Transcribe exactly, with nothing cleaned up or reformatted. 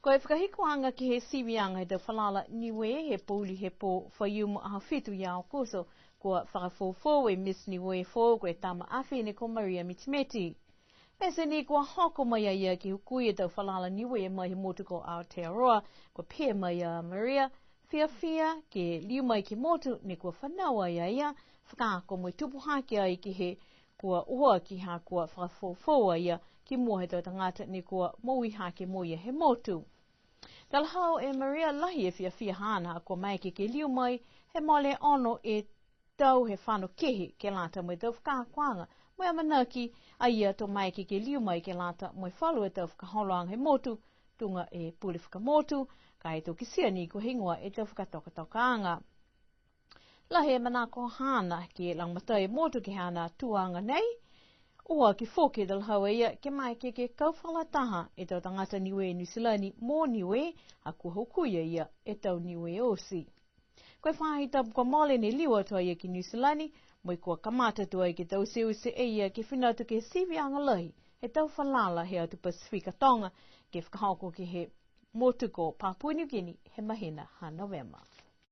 Ko e fakahikuaga ke he siviaga he tau falala Niue he pouli he pō Faiumu aho fitu ia Aokuso, kua fakafoufou e Miss Niue foou ko e tama afine ko Maria Mitimeti. Pete ni kua hoko mai a ia ke hukui e tau falala Niue mai he motu ko Aotearoa, kua pehē mai a Maria, fiafia ke liu mai ke he motu ne kua fanau ai a ia, fakaako mo e tupu hake ai ke he kua uhoaki ha kua fakafoufou a ia ki mua he tau tagata ne kua moui hake mo ia he motu. Talahau e Maria lahi e fiafia haana ha kua maeke ke liu mai he mole ono e tau he fano kehe ke lata mo e tau fakaakoaga, mo e amanaki a ia to maeke ke liu mai ke lata mo e falu e tau fakaholoaga he motu, tuga e pule fakamotu, ka e to kitia ni ko e heigoa e tau fakatokatokaaga. Lahi e manako haana ke lagomatai e motu ke he haana tuaga nei, uhoaki foki e talahau e ia ke maeke ke kau fakalataha e tau tagata Niue Niu Silani mo Niue, ha kua hukui e ia e tau Niue oti. Ko e faahi tapu kua mole ne liu atu a ia ki Niu Silani, mo e kua kamata tuai ke tauteute e ia ke fina atu ke he siviaga lahi he tau falala he atu Pasifika Toga, ke fakahoko ke he motu ko Papua Niu Kini he mahina ha Novema.